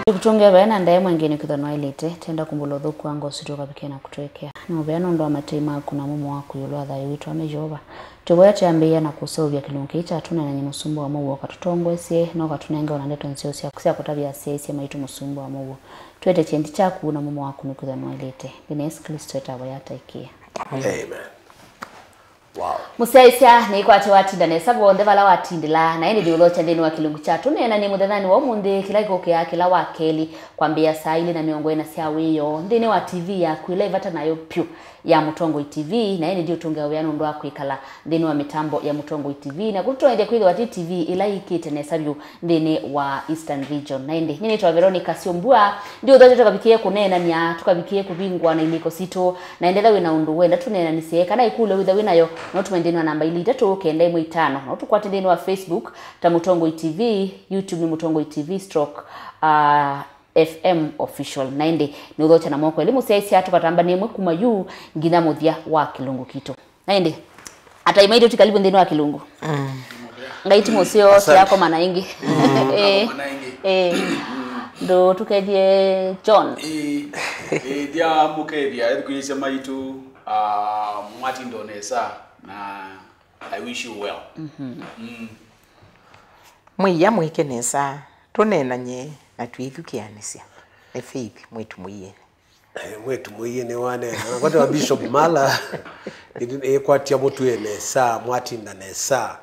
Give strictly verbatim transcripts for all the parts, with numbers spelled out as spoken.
Ĩkũtũngĩa vaĩ na ndaĩa mwengeni kwĩthwa nwaĩlĩte, tenda kũmbũla ũthũku wa ngoo sitũ ũkavikĩe na kũtwekea. Nĩ mũvea nũndũ wa matei maku na mumo waku ĩũlũ wa thayũ witũ, ame Yeova. Tũvoya twĩambĩĩa na kũseũvya kĩlungu kĩĩ kya Tũneenany'e, Mũsumbĩ wa Mũuo, ũkatũtongoesye na ũkatũnenga ona ndeto nzeo sya, sya kũtavya asyaĩĩsya maitũ, Mũsumbĩ wa Mũuo. Twete kyendi kyaku na mumo waku nĩkwĩthwa nwaĩlĩte. Nthĩnĩ wa Yesũ Klĩsto ĩtavaya ataĩkĩe. Amen. Wow. Mũsyaĩĩsya, nĩkwate watinda nesa vonthe vala watindĩla, na ĩndĩ nĩũthokya nthĩnĩ wa kĩlungu kya Tũneenany'e mũthenyanĩ wa ũmũnthĩ, kĩla kĩkũkĩaa kĩla wa kelĩ, kwambĩĩa saa ilĩ na mĩongo ĩna sya wĩoo, nthĩnĩ wa T V yaku ĩla ĩvata nayo pyũ ya Mũtongoi T V, na ĩndĩ ndiũtũngĩa wĩa nũndũ wa kwĩkala nthĩnĩ wa mĩtambo ya Mũtongoi T V, na kũtũtonyethya kwĩthĩwa ti T V ĩla yĩkĩte nesa vyũ nthĩnĩ wa Eastern Region. Na ĩndĩ, nyie nĩtawa Veronica Syombua, ndiũthokya tũkavikĩe kũneenany'a, tũkavikĩe kũvingũa na ilĩko sitũ, na ĩndĩ ethĩwa wĩ na ũndũ wenda tũneenanĩsye, kana ĩkũlyo wĩthĩwa wĩ nayo, no ũtũme nthĩnĩ wa namba ilĩ itatũ kenda ĩmwe itano, no ũtũkwate nthĩnĩ wa Facebook ta Mũtongoi T V, YouTube nĩ Mũtongoi T V stroke, ah, F M Official. Na ĩndĩ nĩũthokya na moko elĩ mũsyaĩĩsya, tũkatamba nĩ ĩmwe kuma yu nginya mũthya wa kĩlungu kitũ. Na ĩndĩ, atai maitũ, ti kalivu nthĩnĩ wa kĩlungu. Mm. Ngai ti mũseo, asante, tiakoma na ĩngĩ. Mm. Eh, akoma na ĩngĩ. Eh. Ndũ tũkethie John. Eh, eh, ndia mũkethia, ethukĩĩsya maitũ, ah, mwatindo nesa, na I wish you well. Mm. Mwĩia mwĩke nesa, tũneenany'e na twĩthukĩanĩsya. Nĩ Faith, mwĩtu mũiene. Eh, mwĩtu mũiĩ nĩwaneena. Nakwatĩwa Bishop Mala, ĩkwatya mũtwĩe nesa, mwatinda nesa.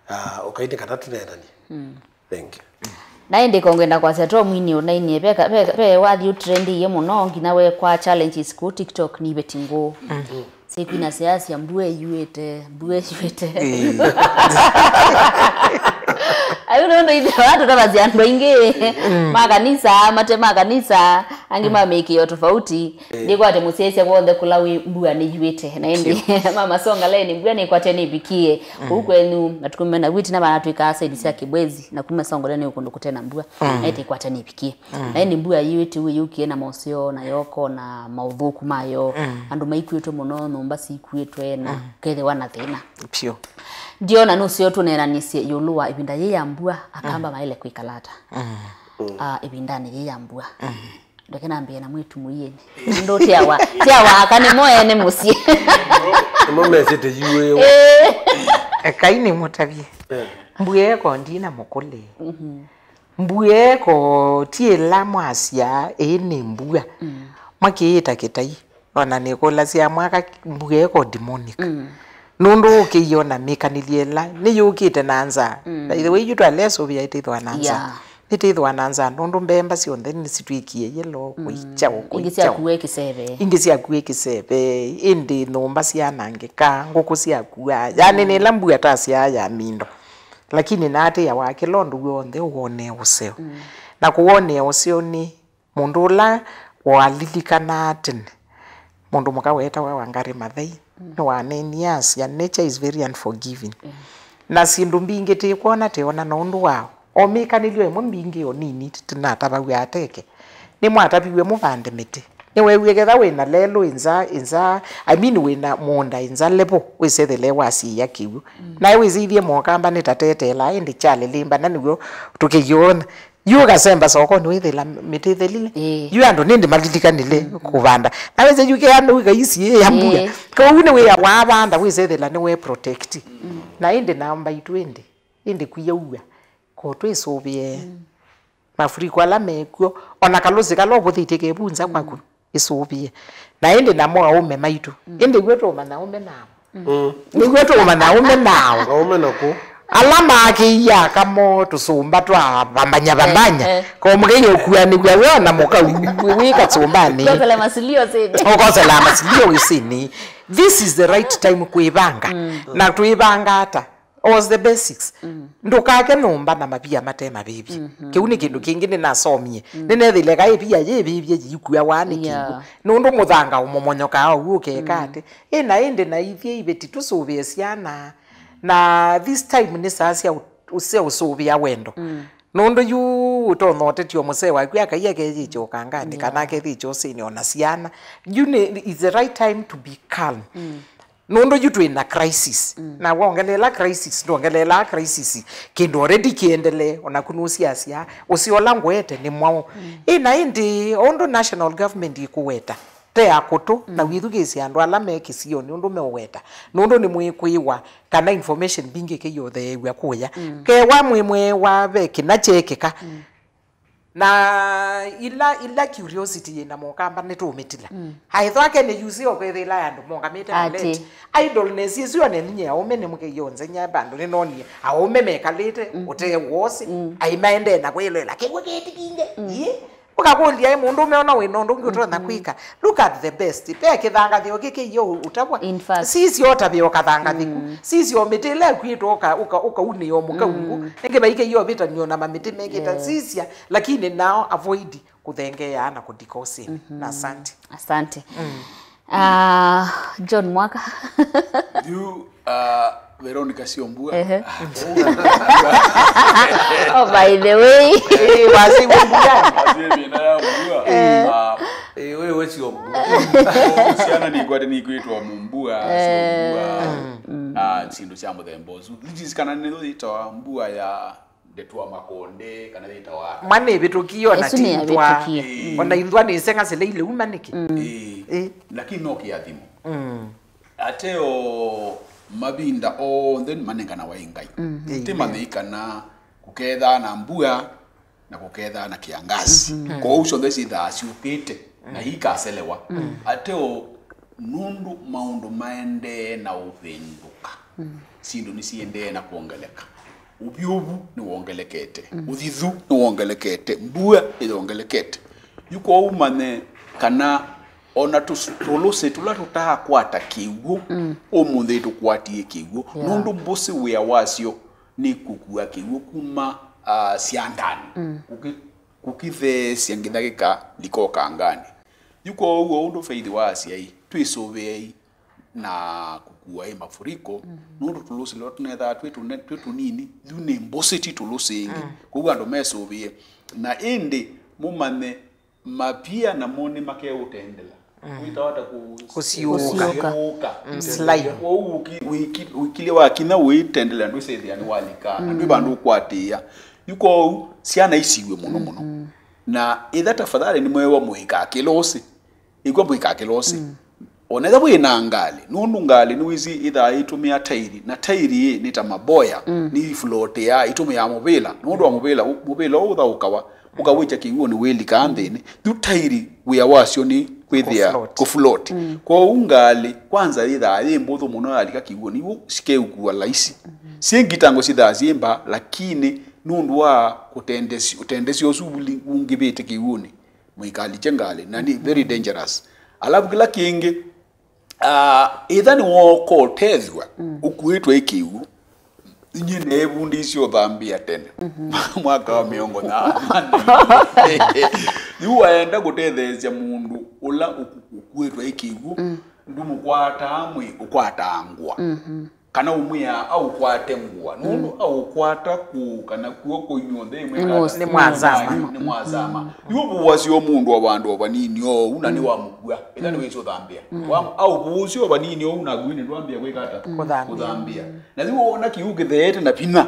Ah, ũkaini kana tũneenanie. Mm. Thank you. Na ĩndĩ ko ngwenda kwasya to mwini ũnainie, ve ka-, ve, ve wathi ũtrendie mũno, nginya wekwa challenges ku TikTok nĩ iveti ngũũ. Mm. Sikwina siasya, mbua ĩyuĩte, mbua ĩyuĩte. Ĩĩ. Ayu nũndũ ithe watũtavasya andũ aingĩ. Mm. Ma kanisa, mate ma kanisa, angĩ ma mĩĩkĩĩo tofauti. Ĩĩ. Ndikwate mũsyaĩĩsya kw'onthe kũla wĩ mbua nĩyuĩte. Na ĩndĩ, sure, ma masonga laini, mbua nĩkwate nĩvikie. Mm. Kũu kwenyu, matukũ mena witi na vanatwĩkaa saidi sya Kĩbwezi, na kuma songole nĩ kũndũ kũtena mbua. Mm. Na ĩtĩkwate nĩvikie. Mm. Na ĩndĩ mbua yĩũĩte ũu yũkie na moseo na yoko na maũthũku mayo. Mm. Andũ maikuĩtwe mũno, nyũmba sikuĩtwe na, mm, kethĩwa na thĩna. Pyo. Ndiona nũseo tũneenanĩsye ĩũlũ wa ĩvinda yĩĩ ya mbua, Akamba, mm, maĩle kwĩkala ata? Mm. Ah, ĩvindanĩ yĩĩ ya mbua. Mm. Ndeke nambĩe na mwĩtu mũieni. Nũndũ tiawa, tiawa aka nĩmo ene mũsyĩ. Nĩmo mesĩte yuĩwa. Eh. Ekai nĩmũtavye. Eh. Mbua ĩko ndina mũkũlĩ. Mhm. Mbua ĩko ti ĩla mwasya, ĩĩ nĩ mbua. Mm. Makĩyĩta kĩtai. Ona nĩkũlasya mwaka mbua ĩko demonic. Mm. Nũndũ ũkĩiona mĩkanĩlye ĩla nĩyũkĩte na nzaa. Mm. By the way, yu twalesũvĩa ĩtĩthwa na nzaa. Yeah. Nĩtĩthwa na nzaa, nũndũ mbemba syonthe nĩsitw'ĩkie yellow, mm, kũikya, ingĩ kũikya. Syakuwa ĩkĩseve. Ingĩ syakuwa ĩkĩseve, ĩndĩ nyũmba syanangĩka, ngũkũ syakua. Yani, mm, nĩ ĩla mbua tasyaa ya mindo. Lakini naatĩĩawa kĩla ũndũ w'onthe ũwonee ũseo. Mm. Na kũwonea ũseo nĩ mũndũ ũla walilikanaa tene. Mũndũ mũka weetawa Wangari Maathai, mm, nĩwaneenie asya, "Nature is very unforgiving." Mm. Na syĩndũ mbingĩ tĩkwona, tĩona na ũndũ wao. O mĩkanĩlyo ĩmwe mbingĩ o nini tũtinatavaw'a ateke. Nĩmwataviw'e mũvande mĩtĩ. Nĩweewie ketha wĩ na lelũ ĩnza, ĩnza, I mean, wĩ na mũũnda ĩnza level, wĩsethele wasiĩa kĩw'ũ. Mm. Naĩ wĩsĩithye mokamba nĩtateteelaa, ĩndĩ kyalĩlĩmbana nĩw'o tũkĩyona. Yu ũkasemba sokonĩ wĩthĩla mĩtĩ ĩthelile. Ĩĩ. Yu andũ nĩndĩ malilikanile, mm, kũvanda. Na wĩsĩ yu kĩanda ũikaisi ĩ ya mbua. Ĩĩ. Kwoou nĩwĩa wavanda wĩsethĩla nĩwe protect. Mm. Na ĩndĩ namba itũ ĩndĩ, ĩndĩ kwiaua. Ko twĩsũvĩe. Mm. Mafuriko ala mekw'o, ona kalũsĩ kala ũvũthĩtye kevunza, mm, kwaku. Ĩsũvĩe. Na ĩndĩ namo aũme maitũ. Mm. Ĩndĩ w'o tũũmanya aũme nao. Mm. Nĩw'o tũũmanya aũme nao. Aũme naku. Ala maakĩie aka moo tũsũmba twa vambanya vambanya. Eh, eh. Ko mũkei ũkuanĩw'a we ona mũka wĩ kasũmbanĩ. Kosela masilio sini. Ũkosela masilio gĩsini. This is the right time kwĩvanga. Mm. Na twĩvanga ata? Was the basics. Mm. Ndũkake nyũmba na mavia mate mavĩvye. Mhm. Kĩu nĩ kĩndũ kĩngĩ nĩnasomie. Mm. Nĩnethĩile ka ĩvia yĩvĩvye yĩikuawa nĩ kĩw'ũ. Yeah. Nũndũ mũthanga ũmomonyokaa ũu ũkeka, mm, atĩ. Ĩ na ĩndĩ na ithyĩ iveti tũsũvĩe syana. Na this time nĩ saa sya ũ-, sya ũsũvĩa wendo. Mm. Nũndũ yu ũtonya ũtetio mũsee waku akaia akeyĩkya ũkanganĩ, yeah, kana akethĩkya ũsĩnĩ ona syana. Yu nĩ, it's the right time to be calm. Mm. Nũndũ yu twĩ na crisis. Mm. Na wongeleela crisis, ndwongeleelaa crisis. Kĩndũ already kĩendelee, onaku nũsiasya, ũseo ũla ngũete nĩ mwaũ. Mm. Ĩ na ĩndĩ, ũndũ national government ĩkũweta, te ya kũtũ, na wĩthukĩĩsya andũ ala me kĩsionĩ ũndũ meũweta. Nũndũ nĩmwĩkwĩwa kana information mbingĩ kĩiotheew'a kũya. Mm. Kewa mwĩmweewa ve kĩna kyeekĩka. Mm. Na ila, ila curiosity yĩna mokamba nĩtũũmĩtila. Mm. Aĩthwa ake nĩ yusi okwĩthĩla andũ mongamĩte maleti. Idleness ĩsu one ninye aũme nĩ mũkei yonthe nya vandũ nĩnonie. Aũme mekalĩte, mm, ũtee wosi, mm, aimaendee na kwĩloela kĩw'ũ kĩtikinge. Mm. Ĩĩ. Ũkakũlya ĩ mũndũ ũmeona wĩna ũndũ ũngĩ ũtonya, mm-hmm, kwĩka. Look at the best. Ve kĩthangathĩo kĩkĩ iyo ũtavwa. In fact. Sisya ũtavĩo kathangathĩku. Mm. Sisya mĩtĩ ĩla ĩkwĩtwa ũka, ũka, ũkaunĩo mũkaungu. Mm. Nĩngĩ vaikĩie ũvĩtanio na mamĩtĩ mekĩta. Yeah. Sisya, lakini nao avoid kũthengeea na kũndika ũsĩnĩ. Mm-hmm. Na asante. Asante. Mm. Ah, John Mwaka. Yu, ah, Veronica sio mbua. Ehe. Oh, by the way. Eh, wasi mbua. Wasi mbua ya mbua. Eh. Ah, eh, wewe sio mbua. Siana ni kwate ni kwitwa mbua, sio mbua. Eh. Mm. Ah, sindu cia muthemba usu. This is kana ni itawa mbua ya ndetua makonde, kana yitawa. Mwana ĩvĩtũkie ona. Ĩsu nĩ tindwa. Yavĩtũkie. Ĩĩ. Ona inthwa nĩ senga sile ile uma nĩkĩ? Mm. Ĩĩ. Ĩĩ. Lakini no kĩathimo. Mm. Ateo mavinda onthe manenganawa ĩ Ngai. Mm. Amen. Ti manyĩi kana kũkethaa na mbua na kũkethaa na kiangazi. Mm-hmm. Kwoou syonthe syĩthaa syũkĩte na ikaselewa. Mm. Ateo nũndũ maũndũ maendee na ũvĩndũka. Mm. Syĩndũ nĩsiendee na kwongeleka. Ũvyũvu nĩwongelekete. Mm. Ũthithu nĩwongelekete. Mbua nĩyongelekete. Yu kwoou manye kana ona tũs-, tũlũsĩ tũla tũtaakwata kĩw'ũ, mm, ũmũnthĩ tũkwatie kĩw'ũ. Yeah. Nũndũ mbũsĩ wĩa wasyo nĩ kũkua kĩw'ũ kuma, ah, syandanĩ. Mm. Kũkĩ-, kũkĩtheesya nginya gĩkalika ũkanganĩ. Yu kwoou o ũndũ Faith waasya-ĩ, twĩsũvĩei na kũkua ĩ mafuriko, mhm, nũndũ tũlũsĩ tũla tũnethaa twĩ tũne-, twĩ tũnini, yu nĩ mbũsĩ ti tũlũsĩ ĩngĩ. Mm. Kwoou andũ mesũvĩe. Na ĩndĩ mũmanye mapia namo nĩmakeũtendela. Mm. Wĩtawa ta kũ-, kũsiũũka. Kũsiũũka. Mm, slide. Kwoou ũki-, wĩki-, wĩkilye wakinya ũitendela ndwĩsĩthĩa nĩwalika, na ndwĩ, mm, vandũ ũkwatĩĩa. Yu kwoou syana isiw'e mũno mũno. Mm-hmm. Na ĩtha tafadhali nĩmwewa mũikakĩlose. Ĩkw'a mũikakĩlose. Mm. Ona ĩtha wĩ na ngalĩ, nũndũ ngalĩ nĩwĩsĩ ĩthaa ĩtũmĩa tairi, na tairi ĩ nĩ ta maboya, mm, nĩ iflotea, itũmĩaa mũvĩla. Nũndũ wa mũvĩla, ũ-, mũvĩla ũũ ũthaũkawa, ũkawĩkya kĩw'ũnĩ wĩlikaa nthĩnĩ. Yu tairi wĩa wasyo nĩ kwĩthĩa kũfloat. Kũfloat. Mm. Kwoou ngalĩ, kwanza yĩthaa yĩ mbũthũ mũno yalika kĩw'ũnĩ, iw'ũ sikeũkua laisi. Mm-hmm. Syĩ ngitango syĩthaa syĩ mbaa, lakini nũndũ wa kũtendesya, ũtendesya ũsu ũli-, ũngĩvĩte kĩw'ũnĩ, mũikalikye ngalĩ, na nĩ very dangerous. Alafu kĩla kĩngĩ, ah, ĩtha nĩwooka ũtethw'a, mm, ũkuĩtwe ĩ kĩw'ũ, inyie neevundisye ũthambĩa tene. Mhm. Mwaka wa mĩongo nyaanya. Yu waenda kũtetheesya mũndũ ũla ũku-, ũkuĩtwe ĩ kĩw'ũ, mm, ndũmũkwataa mwĩ, ũkwataa ngũa. Mhm. Kana ũmwĩa aũkwate ngũa, nũndũ, mm, aũkwata kũũ kana kw'oko inyw'onthe ĩmwe nĩ mwazama. Nĩ mwazama. Yu ũvũwasya mũndũ o vandũ o vanini oou na nĩwamũkua, ĩla nĩwĩsĩ ũthambĩa. Mm. Wa-, aũvũũsya o vanini oou naku ĩndĩ ndwambĩa kwĩka ata? Kũthambĩa. Kũthambĩa. Na yu wona kĩw'ũ kĩtheete na vinya,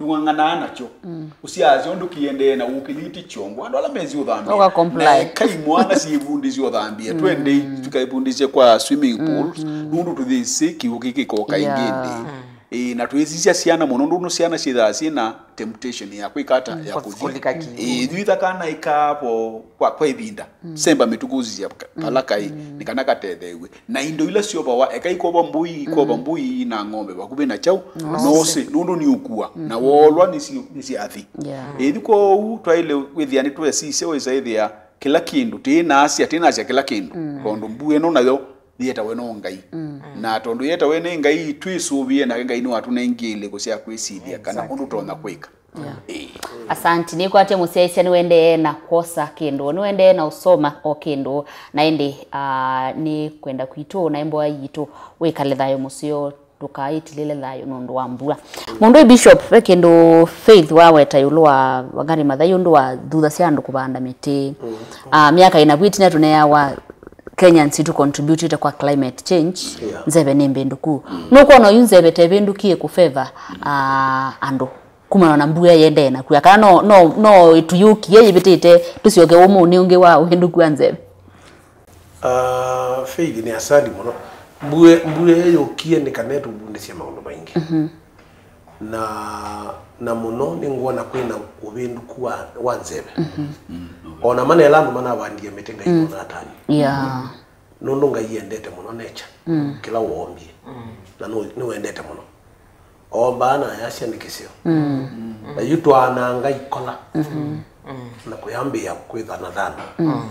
ndũng'ang'anaa nakyo. Mm. Ũsiasya ũndũ kĩendee na ũkĩlĩte kyongo. Andũ ala mesĩ ũthambĩa. Ũka comply. Na ekai mwana syĩvundĩsye ũthambĩa. Mm. Twendei tũkaĩvundĩsye kwa swimming pools. Mm-hmm. Nũndũ tũyĩsĩ kĩw'ũ kĩkĩkoka ĩngĩ ĩndĩ. Yeah. Mm. Ĩĩ, na twĩsisya syana mũno, nũndũ syana syĩthaa syĩ na temptation ya kwĩka ata? Mm. Ya kũthi. Kũlika kĩw'ũ. Ĩĩ, yu ĩtha kana ĩkaa vo kwa, kwa ĩvinda. Mm. Semba mĩtukũ sisya ka-, kala kaĩ, mm, nĩ kana katetheew'e. Na indo ila syovawa, eka ikova mbũi, ikova, mm, mbũi na ng'ombe vakuvĩ na kyaũ? Nose. Nose, nũndũ nĩũkua. Mm. Na woolwa nĩsi-, nĩsyathi. Yeah. Ĩthi kwoou twaĩle kwĩthĩa nĩtwesisya wĩsa ĩthĩa kĩla kĩndũ, tĩĩ nasya, tĩĩ nasya kĩla kĩndũ. Mm. Tondũ mbua ĩno nayo yĩetawe no Ngai. Mm. Na tondũ yĩetawe nĩ Ngai, twĩsũvĩe nake Ngai nĩwatũnengie ilĩko sya kwĩsilya kana, exactly, ũndũ ũtonya kwĩka. Yeah. Ĩĩ. Asanti. Nĩkwatya mũsyaĩĩsya nĩwendee na kwosa kĩndũ, nĩwendee na ũsoma o kĩndũ, na ĩndĩ, ah, nĩ kwenda kwitũ, na ĩ mboya yitũ, wĩkale thayũ mũseo, ndũkaĩtilĩle thayũ nũndũ wa mbua. Mũndũ Bishop, ve kĩndũ Faith waweta ĩũlũ wa Wangari Maathai ũndũ wa thutha sya andũ kũvanda mĩtĩ. Mm. Ah, myaka ĩna vu ĩtina tũneawa Kenyans tũ contributĩte kwa climate change, yeah, nzeve nĩ mbĩndũku. Mm. Nũkwona oyu nzeve tevĩndũkie kũ favor, uh, andũ kumana na mbua yendee na kua, kana no, no, no ĩtuyũkie yĩvĩtĩte tũsyoke ũmũnĩ ũngĩ wa ũvĩndũku wa nzeve? Uh, Faith, nĩ asandi mũno. Mbua, mbua yũkie nĩ kana ĩtũvundĩsye maũndũ maingĩ. Mhm. Na, na mũno nĩngwona kwĩna ũvĩndũku wa, wa nzeve. Mhm. Mm, okay. Ona manela andũ manavandie mĩtĩ ngai, mm, ona atani. Yeah. Nũndũ Ngai endete mũno nature, mm, kĩla woombie. Mm. Na nũ-, nĩwendete mũno. Oombaa na ayasya nĩ kĩseo. Mm. Na yu twaananga ikola. Mhm. Na kũyambĩĩa kwĩthanathana. Mm.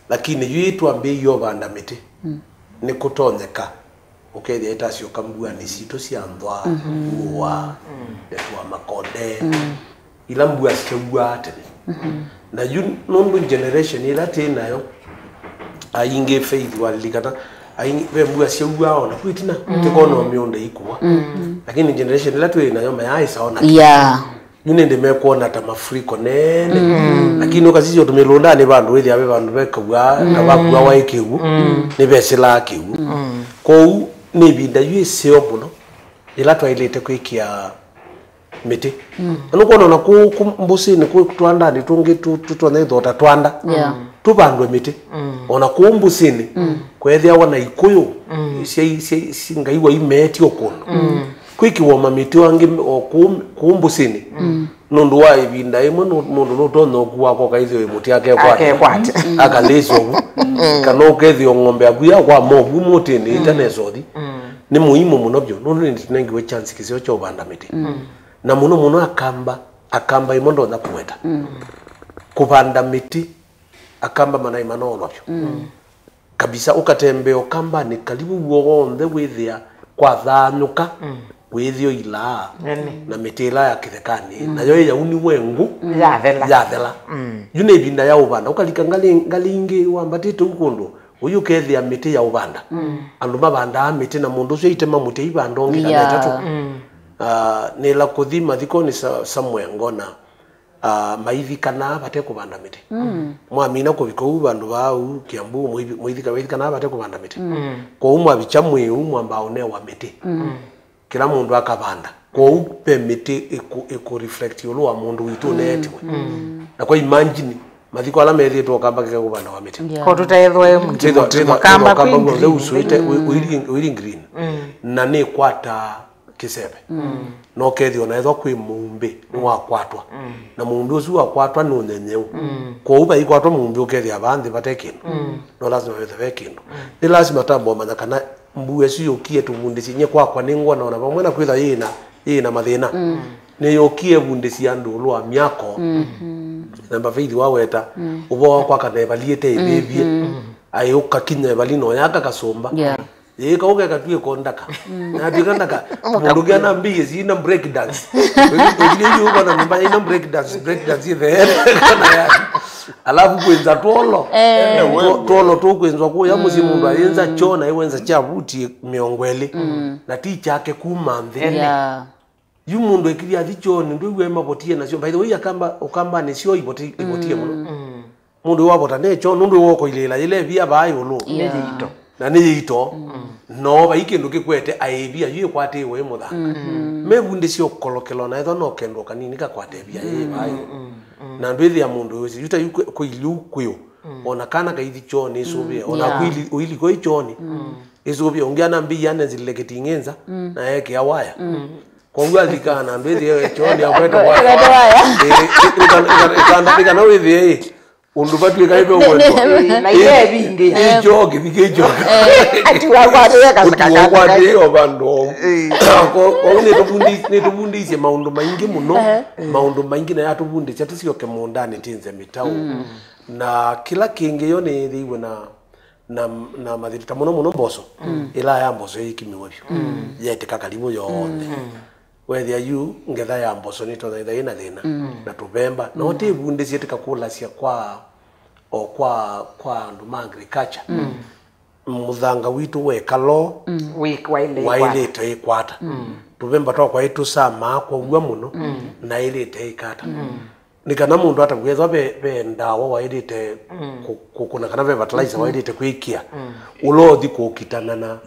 Lakini yu ĩtwambĩĩie ũvanda mĩtĩ, mm, nĩkũtonyeka ũkethĩa ĩtasyoka mbuanĩ sitũ sya nthwa, mhm, kũũa, mm, ndeto wa makonde, mm, ila mbua syauaa tene. Mhm. Na yu nũndũ generation ĩla twĩ nayo, aingĩ Faith walilikana, aingĩ, ve mbua syauaa ona kwĩ ĩtina, mm, tĩkona o mĩũnda ĩkũwa. Mm. Lakini generation ĩla twĩ nayo mayaaĩsa ona. Yeah. Yu nĩndĩ mekwona ta mafuriko nene. Mm. Lakini ũkasisya tũmĩlũndanĩ vandũ wĩthĩa ve vandũ vekaw'a, na, mm, vakuawa ĩ kĩw'ũ, mm, nĩvesĩlaa kĩw'ũ. Mm. Kwoou nĩ ĩvinda yu ĩseo mũno yĩla twaĩlĩte kwĩkĩa mĩtĩ. Mm. Na nũkwona ona kũũ kũ-, mbũsĩnĩ kũũ twandanĩ tũngĩ tũ-, tũtonya ĩthota twanda. Yeah. Tũvandwe mĩtĩ. Mm. Ona kũũ mbũsĩnĩ, mm, kweethĩawa na ikũyũ, mm, syai-, syai-, si-, Ngai waimeetie o kũndũ. Mm. Kwĩkĩwa mamĩtĩ angĩ o kũũ, kũũ mbũsĩnĩ. Mm. Nũndũ wa ĩvinda ĩmwe nũ-, mũndũ nũtonya ũkua kwaka ĩthĩo ĩmũtĩ akekwata. Akekwata. Akalĩsya ũvu. Mm. Kana ũkethĩwa ng'ombe yaku yakwama ũvu mũtĩnĩ, mm, ĩtanesa ũthi. Mm. Nĩ mũimũ mũno vyũ, nũndũ nĩtũnengiwe chance kĩseo kya ũvanda mĩtĩ. Mm. Na mũno mũno Akamba, Akamba ĩmwe ndonya kũweta. Mm. Kũvanda mĩtĩ, Akamba manaĩ manoolwa vyũ. Mm. Kabisa, ũkatembea Ũkambanĩ, kalivu w'onthe wĩthĩa kwathaanyũka, mm, wĩthĩo ilaa, ene, na mĩtĩ ĩla ya kĩthekanĩ, mm, nayo ĩyauniwe ngũ, mm, yathela. Yathela. Mm. Yu nĩ ĩvinda ya ũvanda. Ũkalika ngalĩ, ngalĩ ingĩ wambatĩte u kũndũ, ũyu ũkethĩa mĩtĩ ya ũvanda. Mm. Andũ mavandaa mĩtĩ, na mũndũ ũsu aitema mũtĩ aivanda ũngĩ kana, yeah, ĩtatũ. Mm. Ah, nĩla kũthi mathikonĩ sa-, somewhere ngona, ah, maithikanaa vate kũvanda mĩtĩ. Mm. Mwamina kũvika ũu vandũ vaa ũu Kiambu, mũithi-, mũithika-, waithikanaa vate kũvanda mĩtĩ. Mm. Kwoou mwavikya mwĩ ũu mwambaa ũnewa mĩtĩ. Mm. Kĩla mũndũ akavanda. Kwoou ve mĩtĩ ĩkũ-, ĩkũ reflect ĩũlũ wa mũndũ witũ ũneetiwe. Mm. Na kwa imagine, mathiko ala methĩĩtwe Ũkamba kĩka kũvandawa mĩtĩ. Yeah. Ko tũtaethwe mũtĩ, tethwa, mũtĩ tethwa, mũkamba, tethwa Ũkamba kwĩ w'onthe green, ũsuĩte, mm, wĩ-, wĩli, wĩli green. Mm. Na nĩkwata kĩseve. Mm. No ũkethĩa ona ethwa kwĩ mũumbĩ nĩwakwatwa. Mm. Na mũumbĩ ũsu wakwatwa nĩ ũnyenyeũ. Mm. Kwoou vaikwatwa mũumbĩ ũkethĩa vaa nthĩ vate kĩndũ. Mm. No lasima vethe ve kĩndũ. Mm. Nĩ lasima twambe ũmanya kana mbua ĩsu yũkie tũvundĩsye. Nyie kwakwa nĩngwona ona vamwe na kwĩtha yĩna, yĩna mathĩna. Mm. Nĩyũkie ĩvundĩsye andũ ũlũ wa myako. Mm. Namba Faith waweta, mm, ũvoo wakwa kana ĩvaliĩte ĩvĩvye. Mm. Aĩ ũkakinya ĩvali no yaka kasũmba. Yeah. Yĩĩ kaũ kekatw'ĩko ndaka. Mm. Natw'ĩka ndaka. Mũndũ ũngĩ anambĩie sina break dance. Ũthiĩ yu ũkona nyũmba ina break dance, break dance ĩtheene. Alafu kwĩnza twolo. Eh. Two-, twolo tũkwĩnzwa kũya mũsyĩ mũndũ ayĩnza kyoo na ĩwenza kya vuti mĩongo ĩlĩ. Mm. Na ti kyake kuma nthĩ. Yeah. Yu mũndũ ekĩthya athi kyoonĩ, ndwĩw'a mavuti e nasyo. By the way, Akamba, Ũkambanĩ syo ivoti, ivotie mũno. Mm. Mũndũ wavota ne kyoo, nũndũ woko ilĩla yĩla ĩvia vaa ĩũlũ. Yeah. Nĩ yĩito. Na nĩ yĩito. Mm. No vai kĩndũ kĩkwete aĩvia, yu ĩkwatĩĩwe ĩ mũthanga. Mm-hmm. Mevundĩsye ũkolokelo na ethwa no kendũ kanini kakwate ĩvia yĩ vaa ĩũlũ. Mm, mm, mm. Na ndwĩthĩa mũndũ wĩsĩ, yu ta yu kwĩ, kwĩ iliu kwĩũ. Mm. Ona kana kaithi kyoonĩ ĩsũvĩe, ona, yeah, kwĩ ili-, ũiliko ĩ kyoonĩ. Mm. Ĩsũvĩe, ũngĩ anambĩie anenzilile kĩting'ĩnza, mm, na ekĩa waya. Mm. Kwoou athikana ndwĩthĩe kyoonĩ akwete waya. Akwete waya. Ĩ, ĩ, ĩkana, ĩkana, ĩkana wĩthĩe, ĩ, ũndũ vatw'ĩka ĩve ũkwendwa. Ĩ, na ĩyevingĩ. Ĩ, ĩ, kyo kĩthi kĩ kyo. Atiwa kwatĩe kasaka. Ũtiwa kwatĩe o vandũ o. Ĩ. Ko-, kwoou nĩtũvundi-, nĩtũvundĩisye maũndũ maingĩ mũno. Ehe. Maũndũ maingĩ na yatũvundĩsya tũsyoke mũũndanĩ tĩnze mĩtaũ. Mm. Na kĩla kĩngĩ yo nĩyĩthĩiwe na na, na mathĩna, ta mũno mũno mboso, mm, ĩla ya mboso yĩkimiwe vyũ. Mm. Yetĩka kalivu yonthe. Mm. Wethĩa yu ngetha ya mboso nĩtonya ĩtha ĩna thĩna, mm, na tũvemba. No, mm, tĩvundĩsye tĩkakũlasya kwa, o kwa, kwa andũ ma agriculture. Mm. Mũthanga witũ wekalo, mm, waĩlĩte ĩkwata. Mm. Tũvemba twakwa ĩtũsamaa kwa w'o mũno, mm, na ĩlĩte ĩkata. Mm. Nĩ kana mũndũ atavw'e ethwa ve, ve ndawa waĩlĩte kũ-, kũkũna kana ve fertilizer waĩlĩte kwĩkĩa, ũla ũthi kũkitana na,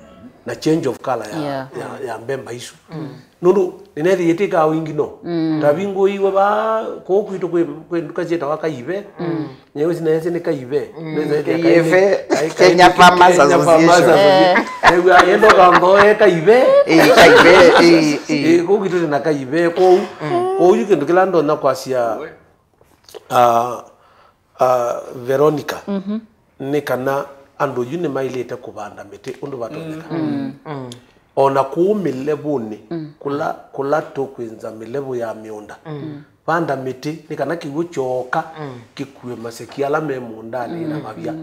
na change of color ya, Yeah. ya, ya mbemba isu. Nũndũ nĩneethĩie tĩ kaa wingĩ no. Tavingũiwe vaa kũũ kwitũ kwĩ, kwĩ nduka syĩtawa Kaive. Nĩwĩsĩ neesĩ nĩ Kaive. Nĩwĩsĩ Kaive. Kenya Farmers Association. Nĩw'a yendo kantho e Kaive. Ĩĩ, Kaive, ĩĩ, ĩĩ. Ĩĩ, kũu kwitũ twĩ na Kaive. Kũu, kũu yu kĩndũ kĩla ndonya kwasya, ah, ah, Veronica, nĩ kana andũ yu nĩmaĩlĩte kũvanda mĩtĩ ũndũ vatonyeka. O na kũu mĩlevũnĩ, kũla, kũla tũkwĩnza mĩlevũ ya mĩũnda, vanda mĩtĩ nĩ kana kĩw'ũ kyooka kĩkue maseki ala me mũũndanĩ na mavya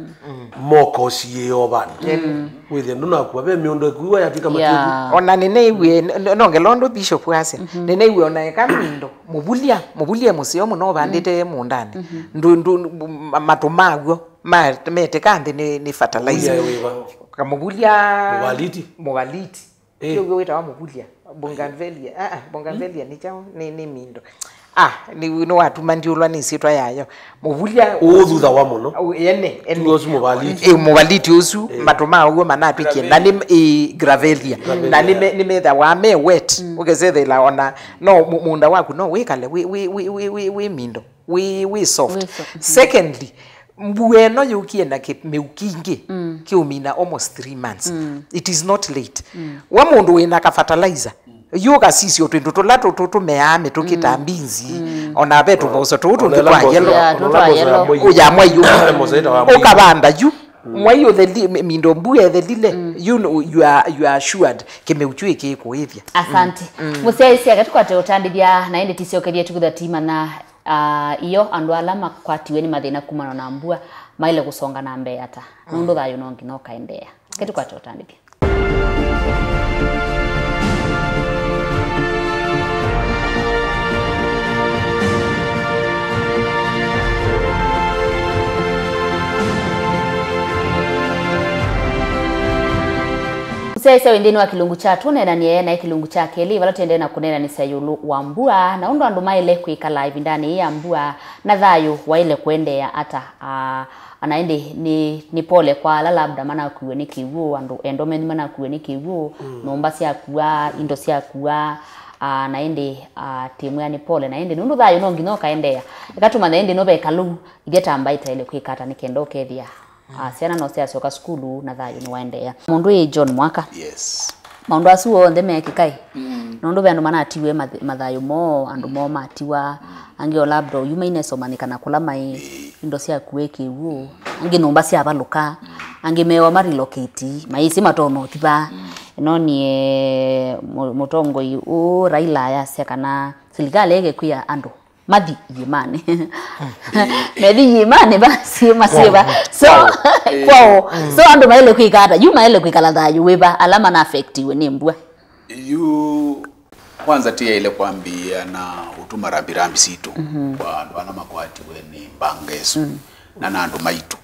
moka ũsiĩĩo vandũ. Wĩthĩa ndũnakua ve mĩũnda ĩkuiwa yatw'ĩka matuĩku. Yeah. Ona nĩnĩiw'e, n-, n-, nongela ũndũ Bishop asya, nĩnĩiw'e ona eka mĩndo, mũvulya, mũvulya mũseo mũno ũvandĩte mũũndanĩ. Ndũ, ndũ, ma-, matũ maw'o ma-, metĩka nthĩ nĩ, nĩ fertilizer. Mũvulya wĩva? Kamũvulya. Mũvaliti? Mũvaliti. Eh. Kĩu wĩtawa mũvulya. Bougainvillea. Ah, ah, bougainvillea nĩ kyaũ? Nĩ, nĩ mĩndo. Ah, nĩ, nĩwatuma ndiũlwa nĩ ĩsyĩtwa yayo. Mũvulya. Ũũ thutha wa mũno. Ũũ, ene, ene. Tuos mũvaliti. Eh, mũvaliti ũsu, eh, matũ ma ũw'o manatwĩkie. Na nĩ, eh, gravelia. Gravelia. Na nĩ me-, nĩmethawa me wet. Ũkesethela ona, no, mũ-, mũũnda waku no wĩkale wĩ, wĩ, wĩ, wĩ, wĩ, wĩ mĩndo. Wĩ, wĩ soft. Wĩ soft. Secondly, mbua ĩno yũkie na kĩmeu kingĩ, kĩũmina almost three months. It is not late. We mũndũ wĩna ka fertilizer, yu ũkasisya twĩndũ tũla tũtũ tũmeaa mĩtũkĩ ta mbinzi, ona ve tũvoso tũu tũngĩ twa yellow. Yeah, tũu twa yellow. Ũya mwaiũ. Ũkavanda yu. Mwai ũtheli, mi-, mindo mbua ĩthelile, you know, you are, you are assured kĩmeu kyu ĩkĩkũĩthya. Asante. Mũsyaĩĩsya, katũkwate ũtandĩthya, na ĩndĩ tĩsyokethie tũkĩtha timanya, ah, iyo andũ ala makwatiwe nĩ mathĩna kumana na mbua maĩle kũsonga na mbee ata? Nũndũ thayũ no nginya ũkaendeea. Katũkwate ũtandĩthya. Mũsyaĩĩsya wĩ nthĩnĩ wa kĩlungu kya Tũneenanie, naĩ kĩlungu kya kelĩ, vala tũendee na kũneenanĩsya ĩũlũ wa mbua, na ũndũ andũ maĩle kwĩkala ĩvindanĩ yĩĩ ya mbua, na thayũ waĩle kũendeea ata. Ah, Ana ĩndĩ nĩ, nĩ pole kwa ala labda manakuiwe nĩ kĩw'ũ, andũ endwa menyu manakuiwe nĩ kĩw'ũ, nyũmba syakua, indo syakua, ah, na ĩndĩ, ah, tĩmwĩa nĩ pole, na ĩndĩ nũndũ thayũ no nginya ũkaendeea. Eka tũmanye ĩndĩ no ve kalũu ithyĩ ta mbaĩ taĩle kwĩka ata nĩ kenda ũkethĩa, ah, syana no syasyoka sukulu na thayũ nĩwaendeea. Mũndũ ĩ John Mwaka. Yes. Maũndũ asu onthe meekĩka ĩ? Mm. Nũndũ ve andũ manatiwe math-, mathayũ moo, andũ moo matiwa, angĩ o labda oyu mainesomanyĩkana kũla maĩ, ĩĩ, indo syakuwa ĩ kĩw'ũ, angĩ nyũmba syavalũka, angĩ meewa ma relocate, maĩsĩ matonya ũthi va. Ĩno nie mũ-, mũtongoi ũũ Raila ayasya kana silikalĩ ĩkekwĩa andũ mathi iĩmanĩ. Methi iĩmanĩ va, syĩma syĩ va. So, kwao. So, andũ maĩle kwĩka ata? Yu maĩle kwĩkala thayũ wĩva, ala mana affectiwe nĩ mbua? Yu, kwanza tĩyaĩle kwambĩĩa na ũtuma rambirambi sitũ kwa andũ ala makwatiwe nĩ mbanga ĩsu. Na na andũ maitũ.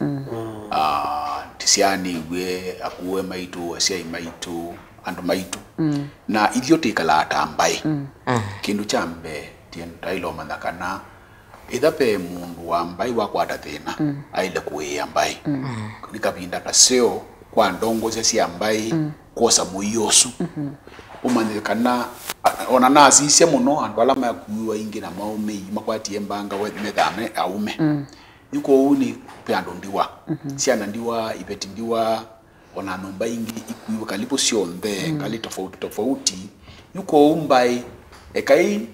Ah, tĩsyaanĩw'e, akũũe maitũ, asyai maitũ, andũ maitũ. Na ithyĩ twĩkalaa ta mbaĩ. Kĩndũ kya mbee, twaĩle ũmanya kana ĩtha ve mũndũ wa mbaĩ wakwata thĩna, aĩle kũĩĩa mbaĩ. Nĩ kavinda kaseo kwa ndongosya sya mbaĩ kwosa mũio ũsu. Ũmanye kana, a-, ona nasisya mũno andũ ala makuiwe aingĩ na maũmĩi makwatie mbanga we-, methaa me aũme. Yu kwoou nĩ ve andũ ndiwa, syana ndiwa, iveti ndiwa, ona nyũmba ingĩ ikuiwe karibu syonthe, ngalĩ tofauti tofauti. Yu kwoou mbaĩ, ekai,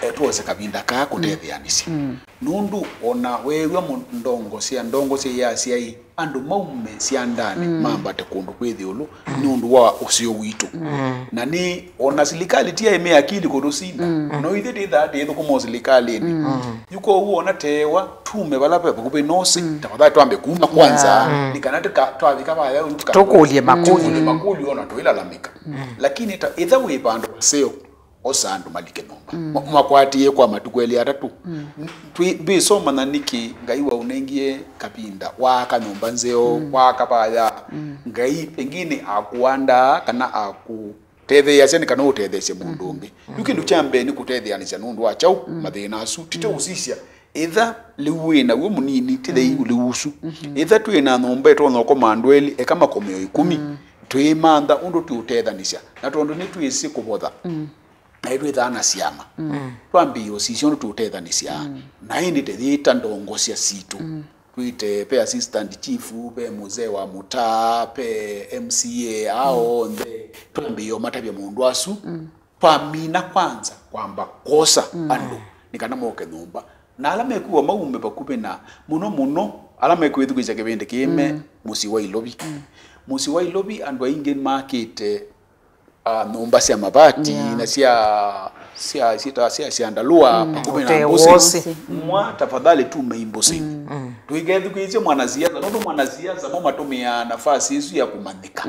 eh, twose kavinda kaa kũtetheanĩsya. Nũndũ ona weew'a mũ-, ndongosya, ndongosya yasya ĩ, andũ maume syandanĩ mambate kũndũ kwĩ ĩũlũ nĩ ũndũ wa ũseo witũ. Na nĩ ona silikalĩ ti yaĩ me akili kũtũsinda. No ithyĩ twĩthaa twĩthũkũma o silikalĩnĩ. Yu kwoou ona tewa tume vala ve vakuvĩ nosi, tafadhali twambe kuma kwanza, nĩ kana tũka-, twavika vaya ũu tũka-, tũkũlye makũlyo. Tũkũlye makũlyo ona tũilalamĩka. Lakini ta ĩtha wĩ vandũ vaseo, osa andũ malike nyũmba. Ma-, makwatie kwa matukũ elĩ atatũ. Twĩ-, ndwĩsomanya nĩkĩ Ngai waũnengie kavinda, waaka nyũmba nzeo, waaka vaya. Ngai pengine akũandaa kana akũtetheeasya nĩ kana ũtetheesye mũndũ ũngĩ. Yu kĩndũ kya mbee nĩ kũtetheanĩsya nũndũ wa kyaũ mathĩna asu. Tite ũsisya Ĩtha lĩu wĩ naw'o mũnini, ti thei lĩu ũsu. Ĩtha twĩ na nyũmba ĩtonya ũkoma andũ elĩ, eka makome o ĩkũmi. Twĩĩmantha ũndũ tũũtethanĩsya. Na tondũ nĩtwĩsĩ kũvotha, na nĩtwĩthaa na syama, twambĩĩe ũsisya ũndũ tũũtethanĩsya. Na ĩndĩ teyĩta ndongosya sitũ. Twĩte, ve assistant chief, ve mzee wa mũtaa, ve M C A, ao onthe, twambĩĩe ũmatavya maũndũ asu. Twamina kwanza kwamba kwosa andũ nĩ kana moke nyũmba. Na ala mekwĩwa maume vakuvĩ na, mũno mũno, ala mekwĩthukĩĩsya kĩvĩndĩ kĩĩ me mũsyĩ wa Ilovi. Mũsyĩ wa Ilovi andũ aingĩ makĩte, ah, nyũmba sya mavati na sya, sya, sya, sya, sya ndalũa vakuvĩ na mbũsĩ. Mwa, tafadhali tume mbũsĩ. Tũikethukĩĩsye mwanasiasa, nũndũ mwanasiasa mo matũmĩaa nafasi ĩsu ya kũmanyĩka.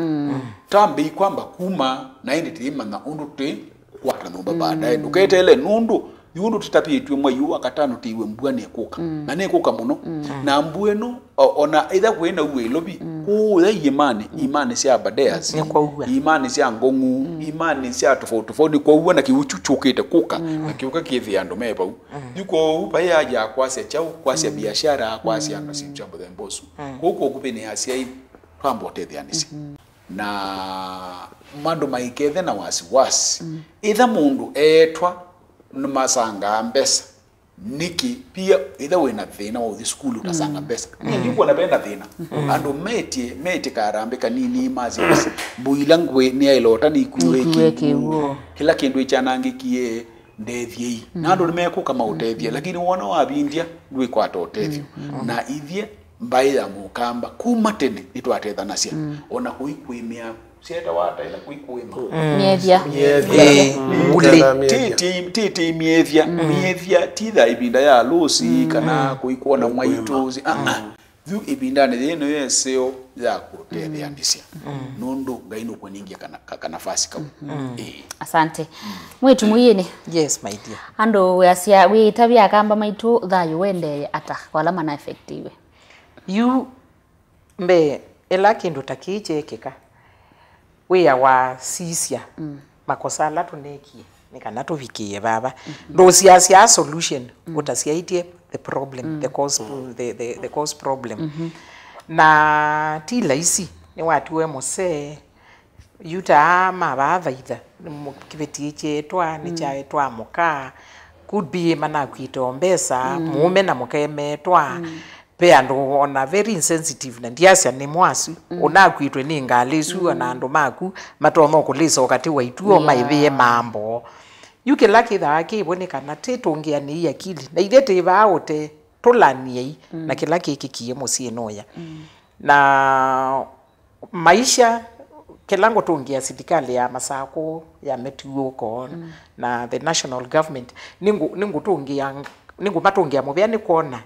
Twambĩĩe kwamba kuma, na ĩndĩ tĩimanya ũndũ tĩ kwata nyũmba baadaye. Ndũketeele nũndũ yu ũndũ tũtavĩtw'e mwai ũũ wa katano tĩiwe mbua nĩkũka. Na nĩkũka mũno. Na mbua ĩno, o-, ona ĩtha kwĩ na uo Ilovi, kũũya iĩmanĩ, iĩmanĩ sya Aberdares, iĩmanĩ sya Ngong'u, iĩmanĩ sya tofauti tofauti, nĩkwaua na kĩuchu kyũkĩte kũka, na kĩũka kĩthĩa andũ me vau. Yu kwoou vai haja ya kwasya kyaũ, kwasya biashara, kwasya na syĩndũ sya mũthemba ũsu. Kũu kwokuvĩ nĩ asyai twamba ũtetheanĩsya. Na andũ maikethe na wasiwasi. Ĩtha mũndũ eetwa nĩmasangaa mbesa, nĩkĩ pia ĩtha wĩ na thĩna wa ũthi sukulu ũtasanga mbesa? Nĩ nĩkwona ve na thĩna. Andũ metie, metie karambĩ kanini masya, "Mbũi ila ngwĩ nĩyaĩlota nĩikuĩe kĩw'ũ. Kĩla kĩndũ ĩkyanangĩkie, ndethyei." Na andũ nĩmekũka maũtethye, lakini wona wavindya, ndwĩkwata ũtethyo. Na ithyĩ mbaĩ ya Mũkamba kuma tene nĩtwatethanasya. Ona kũi kũĩmĩa, syetawa ata ĩla kũi kũĩma? Mĩethya. Mĩethya. Ĩĩ, ngulĩ. Ti, ti, ti, ti mĩethya. Mĩethya ti tha ĩvinda ya lũsi kana kũi kwona mwaitũ. Ah, ah. Yu ĩvindanĩ yĩĩ nĩyo ĩseo ya kũtetheanĩsya. Nũndũ Ngai nũkũnengie kana, ka, kanafasi kau. Ĩĩ. Asante. Mwĩtu mũiĩnĩ. Yes, my dear. Andũ wĩasya, wĩtavya akamba maitũ thayũ wendee ata kwa ala mana affectiwe? Yu mbee, ĩla kĩndũ ta kĩĩ kyeekĩka, wĩa wa sisya makosa ala tũneekie nĩ kana tũvikĩĩe vava. Ndũsiasya solution ũtasyaĩtye the problem, the cause, the, the, the cause problem. Na ti laisi, nĩwatiwe mũsee, yu ta aa mavaa vaitha, nĩ mũ-, kĩveti kyeetwa, nĩkyaetwa mũka, could be manakw'ĩte o mbesa, mũũme na mũka meetwa. Ve andũ ona very insensitive, na ndiasya nĩmo asu. Ũnakw'ĩtwe nĩ ngalĩ ĩsu, ona andũ maku matonya kũlĩsa o katĩ wa ituo maĩvĩe mambo. Yu kĩla kĩthaa kĩvo nĩ kana tĩtũngĩanĩi akili, na ithyĩ twĩ vaa ũte tũlaniei na kĩla kĩkĩkie mũsyĩnĩ ũya. Na maisha, kĩla ngũtũngĩa silikalĩ ya Masakũ, ya mĩtuo ũko, na the national government, nĩngũ-, nĩngũtũngĩa, nĩngũmatũngĩa mũvea nĩ kwona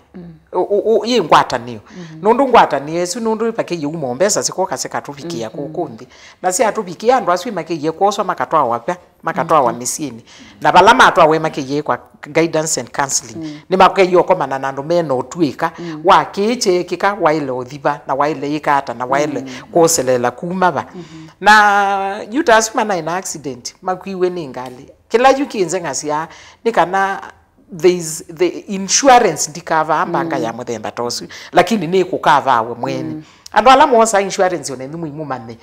ũ-, ũ-, ũ-, yĩ ngwatanĩo. Nũndũ ngwatanĩo ĩsu, nũndũ vakĩie uma o mbesa sikoka sikatũvikĩa kũkũ nthĩ. Na syatũvikĩa, andũ asu makĩie kwoswa makatwawa va? Makatwawa mĩsyĩnĩ. Na vala matwawe makĩie kwa guidance and counseling. Nĩmakĩie ũkomana na andũ mena ũtuĩka wa kĩĩ kyeekĩka, waĩle ũthi va, na waĩle ĩka ata, na waĩle kwoseleela kuma va. Na yu ta asu manaĩ na accident, makuiwe nĩ ngalĩ. Kĩla yu kĩnzeng'asya nĩ kana there is, the insurance ndikavaa mbanga ya mũthemba ta ũsu, lakini nĩkũkavaa we mwene. Andũ ala moosaa insurance ona ĩnyu mũimũmanye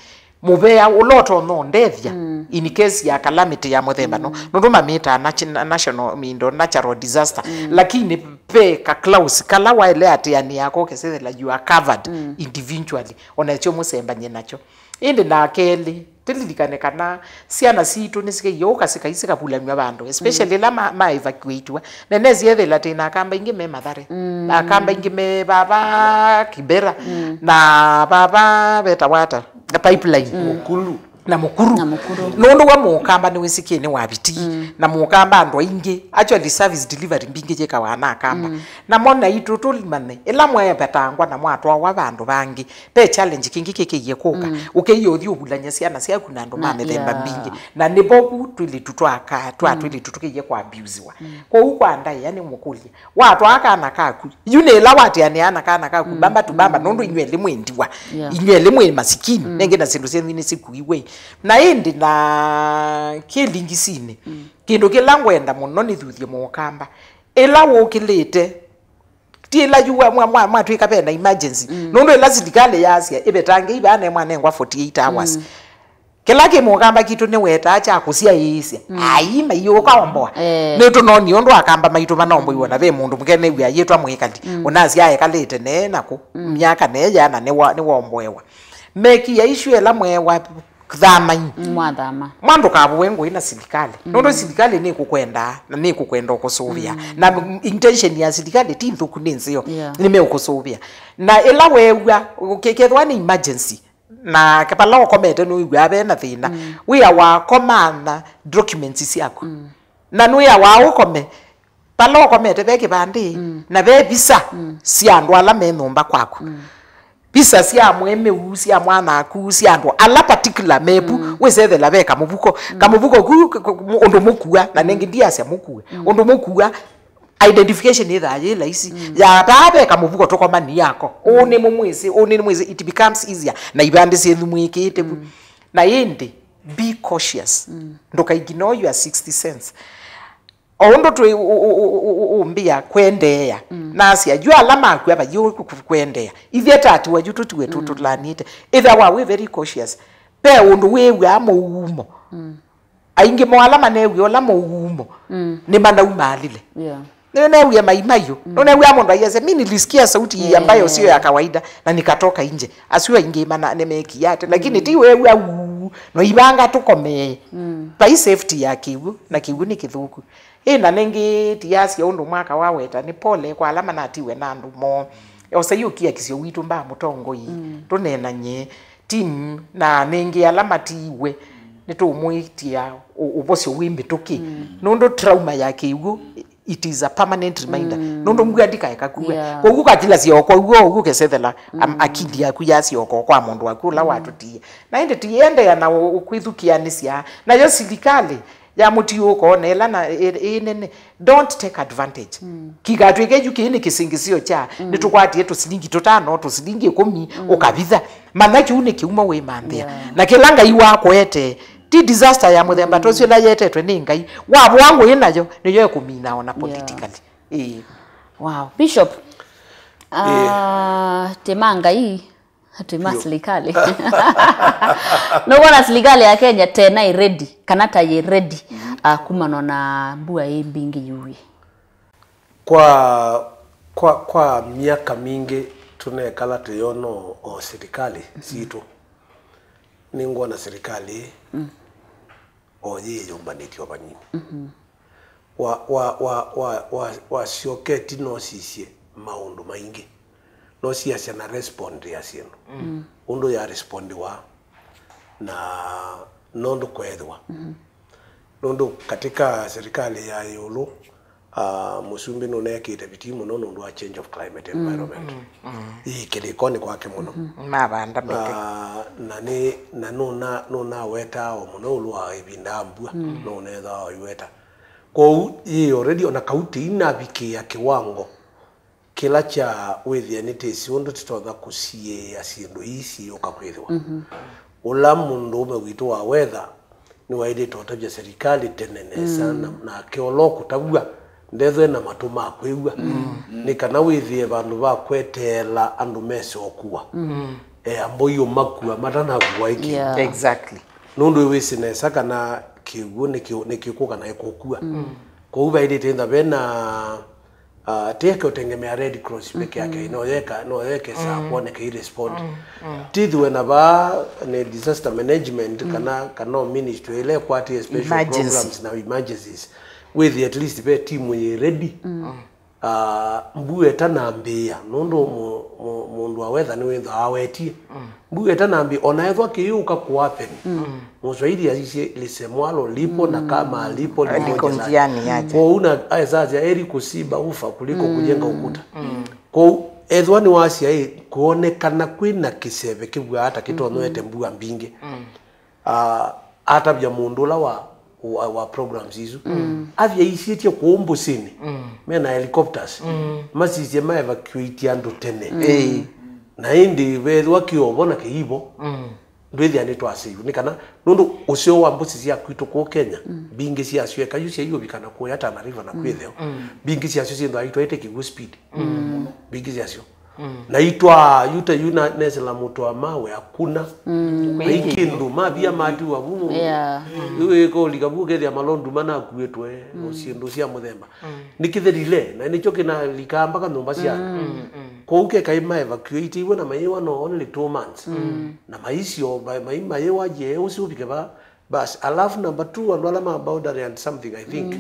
mũvea ũla ũtonya ũndethya in case ya calamity ya mũthemba no. Nũndũ mamĩtaa nat-, na-, national, mindo, natural disaster. Lakini ve ka clause kala waĩle atĩanĩa ko kesethela you are covered individually, onakyo mũsembany'e nakyo. Ĩndĩ na kelĩ, tĩlilikane kana syana sitũ nĩsikeie ũka sikai sikavulanw'a vandũ, especially ĩla ma, ma evacuatiwa. Na nĩnesi ethĩla twĩ na akamba aingĩ me Mathare, na akamba aingĩ me vava Kibera, na vava vetawa ata, na Pipeline. Mũkuru. Na Mũkuru. Na Mũkuru. Nũndũ wa Mũkamba nĩwĩsĩkĩe nĩ waviti. Na Mũkamba andũ aingĩ, actually service delivery mbingĩ yĩkawa na akamba. Namo naitũ tũlimane, ĩla mweevetangwa na mwatwawa vandũ vangĩ, ve challenge kĩngĩ kĩkĩie kũka. Ũkĩie ũthi ũvulany'a syana syaku na andũ ma mĩthemba mbingĩ. Na nĩvo vu twĩlĩtu twaka, twa twĩlĩtu tũkĩie kwa abusiwa. Kwoou kwa ndaĩa nĩmũkũlye, watwaa kana kaku, yu nĩ ĩla watĩanĩa na kana kaku, bamba tu bamba, nũndũ inywelĩ mwĩ ndiwa. Inywelĩ mwĩ masikini, nengĩ na syĩndũ syenyu nĩsikuiwe. Na ĩndĩ na kĩlingisinĩ, kĩndũ kĩla ngwenda mũno nĩthuthye Mũkamba, ĩla wũkĩlĩte Ti ĩla yu wa- mwa- mwa- mwatwĩka ve na emergency. Nũndũ ĩla silikalĩ yasya ĩvetangei vaa, nemwanengwa forty-eight hours. Kĩla kĩ mũkamba kitũ nĩwetaa kya kũsyaĩĩsya. Ai, maiũka omboa. Eh. Nĩtũnonie ũndũ akamba maitũ manaomboiwa na ve mũndũ mũke nĩw'a ayĩtwa mwĩkali. Ũnasya ekalĩte nee naku. Myaka nee yana nĩwa- nĩwaomboewa. Mekia isu ĩla mwewa thamai. Mwathama. Mwa ndũkavũwe ngũĩ na silikalĩ. Nũndũ silikalĩ nĩkũkwendaa na nĩkũkwenda ũkũsũvĩa. Na intention ya silikalĩ ti nthũku, nĩ nzeo. Yeah. Nĩmeũkũsũvĩa. Na ĩla weew'a, ũke- kethĩwa nĩ emergency, na vala ũkomete nũĩw'aa ve na thĩna, wĩa wa komana documents syaku. Na nũĩa wa ũkome, vala ũkomete ve kĩvandĩ, na ve visa sya andũ ala me nyũmba kwaku. Visa sya mwemeu, sya mwanaku, sya andũ ala particular mevu, wĩsethela ve kamũvuko. Kamũvuko ku, k- k- ũndũ mũkua, na nengĩ ndiasya mũkue. Ũndũ mũkua, identification ĩthaa yĩ laisi. Ya vaa ve kamũvuko tũkomani yako. Ũũ nĩ mũmwĩsĩ, ũũ nĩ mwĩsĩ, it becomes easier. Na ivandĩ syenyu mwĩkĩĩte vu. Na ĩndĩ, be cautious. Ndũkaigino your sixty cents. O ũndũ twĩ ũ- ũ- ũ- ũ- ũ- ũmbĩa kwendeea. Nasya, yu ala makua vayĩ ũ- kwendeea. Ithyĩ tatiwa yu tũtiwe tũtũlanĩte. Ĩthawa wĩ very cautious. Ve ũndũ wĩw'aa mũumo. Aingĩ mo ala manewie ũla mũumo nĩmanaumaalile. Yeah. Nĩnewie mai mayũ. Nũnewie mũndũ aiasya, mi nilisikia sauti hii ambayo sio ya kawaida na nikatoka nje. Asu aingĩ mana nĩmekie ate, lakini ti wew'a uu, no ivanga tũkomee. Vai safety ya kĩw'ũ, na kĩw'ũ nĩ kĩthũku. Ĩ na nĩngĩ tiasya ũndũ mwaka waweta, nĩ pole kwa ala manatiwe na andũ moo. Osai ũkiakisyo witũ mbaa mũtongoi, tũneenany'e. Team, na nĩngĩ ala matiiwe, nĩtũmwĩtĩa ũ- ũvosyo wĩ mĩtũkĩ. Nũndũ trauma ya kĩw'ũ, it is a permanent reminder. Nũndũ mbua ndikaeka kua. Yeah. Kwoguo ũkakilasya o kwa uo ũguo ũkesethela am- akili yaku yasya o kwa mũndũ waku ũla watũtie. Na ĩndĩ tiendeea na ũ- ũ- kwĩthukĩanĩsya. Nayo silikalĩ ya mũtiũko na ĩla na ĩ- ĩ nene, don't take advantage. Kĩkatw'ĩke yu kĩĩ nĩ kĩsingĩsĩo kya nĩtũkwatie tũsilingi tũtano, tũsilingi ĩkũmi, ũkavitha. Manya kĩu nĩ kĩumo wĩmanthĩa. Yeah. Na kĩla Ngai wakũetee, ti disaster ya mũthemba ta ũsu ĩla yetetwe nĩ Ngai. Wavoa ngũĩ nayo, nĩyo ĩkũmina ona politically. Ĩĩ. Wow. Bishop, ah, tema Ngai, tema silikalĩ. Nũkwona silikalĩ ya Kenya tena ĩ ready, kana ta yĩ ready, ah, kumana na mbua ĩ mbingĩ yuĩ? Kwa, kwa, kwa myaka mingĩ tũnekala tũyona o, o silikalĩ sitũ. Nĩngwona silikalĩ o yĩyũmbanĩtye o vanini. Wa, wa, wa, wa, wa, wasyoketi nosisye maũndũ maingĩ. Nosiasya na respond ya syĩndũ. Ũndũ ya respondiwa na nũndũ kweethĩwa. Nũndũ katika serikali ya ĩũlũ, ah, mũsumbĩ nũneekĩte vitii mũno nũndũ wa change of climate environment. Ĩĩ kĩlĩkonĩ kwake mũno. Mavanda mĩtĩ. Ah, na nĩ, na nũna, nũnawetaa o mũno ĩũlũ wa ĩvinda ya mbua, nũnethaa oiweta. Kwoou yĩ already ona kau tĩinavikĩĩa kĩwango kĩla kya wĩthĩa nĩtĩsĩ ũndũ tũtonya kũsiĩĩa syĩndũ ii siyũka kwĩthĩwa. Ũla mũndũũme witũ wa weather nĩwaĩlĩte ũtavya serikali tene nesa, na, nake ũla ũkũtavw'a ndethwe na matũ ma kwĩw'a, nĩ kana wĩthĩe vandũ va kweteela andũ mese ũkua. E, amboi ũmakua matanavua ĩkĩ. Yeah. Exactly. Nũndũ wĩsĩ nesa kana kĩw'ũ nĩkĩ-, nĩkĩkũka na ĩkũkua. Kwoou vaĩlĩte ĩtha vena, ah, tĩeke ũtengemea Red Cross peke yake, no yeka, no yeke saa kwoneka i respond. Tithwe na vaa nĩ disaster management kana, kana ministry ĩla ĩkwatĩe special programs na emergencies. Wĩthĩ at least ve timu yĩ ready. Ah, mbua ĩtanambĩĩa, nũndũ mũ-, mũ-, mũndũ wa weather nĩwĩthĩawa awetie. Mbua ĩtanambĩĩa, ona ethwa kĩyũka kũapeni. Mũswahili asisye, lisemwalo lipo na kama alipo lipo njiani yake. Kwoou na aesasya, heri kuziba ufa kuliko kujenga ukuta. Kwoou ethwa nĩwasya ĩ, kwonekana kwĩna kĩseve kĩvw'aa ta kĩtonywete mbua mbingĩ. Ah, atavya mũndũ ũla wa, wa, wa programs isu. Athi aisĩtye kũũ mbũsĩnĩ. Mena helicopters. Masisye ma evacuate andũ tene. Na ĩndĩ vethwa kĩovo na kĩivo. Ndwĩthĩa nĩtwasĩiwe, nĩ kana, nũndũ ũseo wa mbũsi sya kwitũ kũũ Kenya, mbingĩ syasyo eka yu syaiũvika na kũya Tana River na kwĩtheo, mbingĩ syasyo syĩthĩwa itwaĩte kĩw'ũ speed. Mbingĩ syasyo. Na itwaa, yu ta yu na nesela mũtwa mawe, hakuna. Vai kĩndũ, mavia matiwa vu. Yeah. Yu ĩkolika vu, ũkethĩa malondu manakuĩtwe, o syĩndũ sya mũthemba. Nĩkĩthelile, na nĩkyo kĩnalikaa mpaka nyũmba sya andũ. Kwoou kekai ma evacuate-iwe na mayĩwa no only two months. Na maisyo, ma-, mai-, mayĩwa ye ũsi ũvike va, basi. Alafu number two, andũ ala ma boundary and something, I think.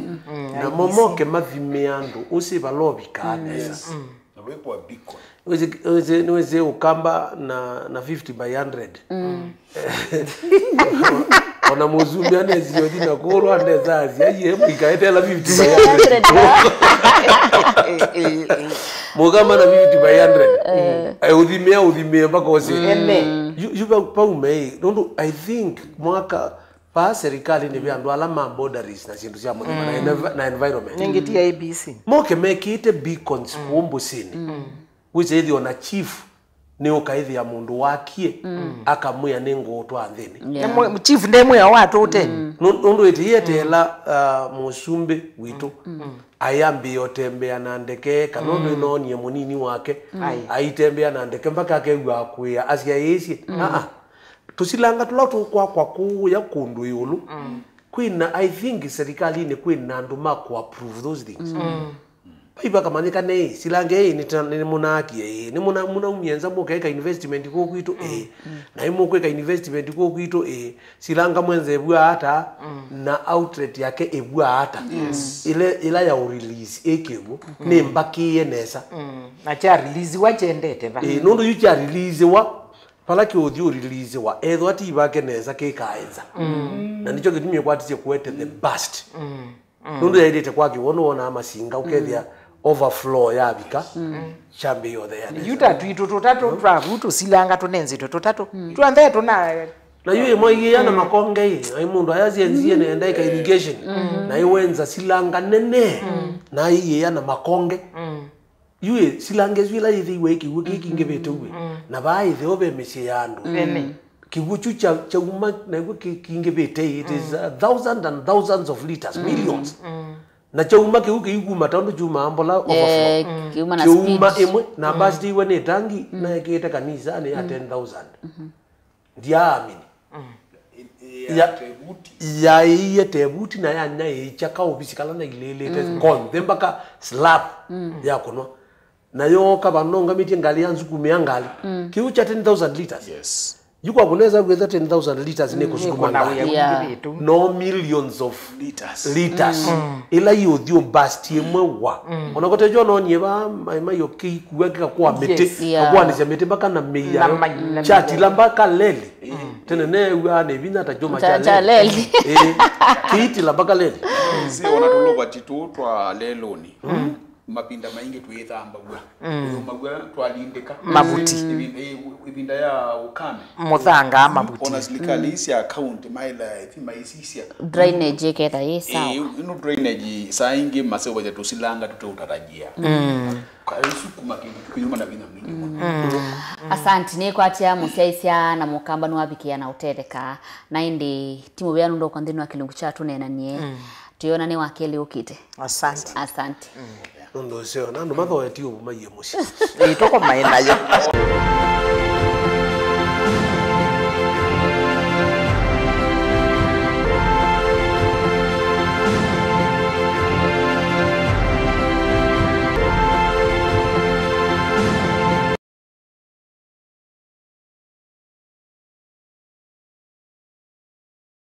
Namo moke mathime andũ ũsi vala ũvikaa nesa. Na wĩkwa beacon. Wĩsĩ, wĩsĩ, nĩwĩsĩ Ũkamba na, na fifty by hundred. Ona mũsumbĩ anesie ũthi na kũrwa ndesasi, aiye mũikaetela fifty by hundred. Mũkamba na fifty by hundred. Eh, ũthimĩa, ũthimĩe mpaka ũsĩ. Ene. Yu, yu pau, pau mei, nũndũ I think mwaka pa serikali nĩ ve andũ ala ma boundaries na syĩndũ sya mũthemba na env-, na environment. Nĩngĩ ti A B C. Moke mekĩte beacons kũũ mbũsĩnĩ. Wĩsĩ ĩthĩ ona chief nĩ ũkaĩthĩa mũndũ wakie, akamwĩa nĩ ngũũtwaa nthĩnĩ. Yeah. Nĩ mwe-, chief nde mwĩa watũte. Nũ-, nũndũ ĩtĩ yeteela, uh, mũsumbĩ witũ ayambĩĩa ũtembea na ndeke, kana ũndũ ĩnoonie mũnini wake, aitembea na ndeke mpaka akew'a akwĩa asyaĩĩsye. Aa, tũsilanga tũla tũkwakwa kũũya kũndũ ĩũlũ. Kwĩna, I think, serikalinĩ kwĩna andũ ma kũ approve those things. Vai vakamanyĩka nĩ silanga ĩĩ nĩ ta, nĩ mũnaakie ĩĩ, nĩ mũna, mũnaumie nza mũkeka investment kũũ kwitũ ĩĩ, na ĩ mũkwĩka investment kũũ kwitũ ĩĩ, silanga mwenza ĩvua ata, na outlet yake ĩvua ata. Ĩla, ĩla ya ũrelease ĩ kĩw'ũ nĩ mbakĩĩe nesa. Na kya release wa kyendete va? Ĩĩ, nũndũ yu kya release wa, vala kĩũthi ũrelease wa, ethwa ti vake nesa kĩkaenza. Na nĩkyo kĩtumi ĩkwatisye kũete the best. Nũndũ yaĩlĩte kwakĩw'o, nĩwonaa masinga, ũkethĩa overflow yavika, kyambĩĩa ũtheea nesa. Yu ta twitũ tũtatũ twa vu tũsilanga tũnenzĩtwe tũtatũ. Twonthe tũna. Na yu ĩmwe ĩyĩa na makonge ĩ, ai mũndũ ayasyenzie nenda ĩka irrigation. Na ĩwenza silanga nene, na ĩyĩa na makonge. Yu ĩ, silanga ĩsu ĩla yĩthĩiwe ĩ kĩw'ũ kĩĩ kingĩvĩte uĩ, na vaa ĩtheo ve mĩsyĩ ya andũ. Ene. Kĩw'ũ kyu kya, kyauma, naw'o kĩ-, kingĩvĩte ĩ, it is a thousand and thousands of liters, millions. Na kyauma kĩw'ũ kĩikuma ta ũndũ kyumaa mbola overflow. Eh, kĩuma na kyauma speed. Ĩmwe, na basi tĩiwe nĩ tangi, na ekĩĩte kanisanĩ ya ten thousand. Ndyaamini. Ya, yaĩie tevuti na yanya ĩkya kaovisi kala nailĩlĩte ngonthe mpaka slab ya kũnwa. Na yooka vanongamĩtye ngalĩ ya nzukumĩa ngalĩ. Kĩw'ũ kya ten thousand liters. Yes. Yu kwa kũnesa kwĩtha ten thousand liters nĩ kũsukuma ngalĩ. Yeah. No millions of liters. Liters. Ĩla iũthiũ bust ĩmwe wa. Ona kote jo nonie va, mai, mai okĩikua kĩkakũa mĩtĩ. Yes. Yeah. Kakũanĩsya mĩtĩ mpaka na mĩi yayo. Kyatila mpaka leli. Tene neew'aa nĩ vinya ta kyũma kya leli. Ĩĩ, kĩitila mpaka leli. Sĩ ona tũlũvati tũũ twa lelũnĩ. Mavinda maingĩ twĩthambaw'a. Ũthũmaw'a twalindĩka. Mavuti. Ĩvinda, ĩ-, ĩvinda ya ũkame. Mũthanga, mavuti. Ona silikali sya kaunti maĩla ĩthi maisisya. Drainage ĩketha yĩ sawa. Ĩĩ, ĩno drainage saa ingĩ maseũvasya tũsilanga tũteũtarajia. Kaisukuma kĩndũ kĩyuma na vinya mwingĩ mũno. Asanti, nĩkwatya mũsyaĩsya na mũkamba nĩwavikĩa na ũtetheka. Na ĩndĩ ti mũvea nũndũ kwa nthĩnĩ wa kĩlungu kya tũneenanie. Twĩona nĩ wa kelĩ ũkĩte. Asante. Asante. Nũndũ ũseo na andũ mathoetie ũvu maiye mũsyĩ. Ĩĩ, tũkomae nayo.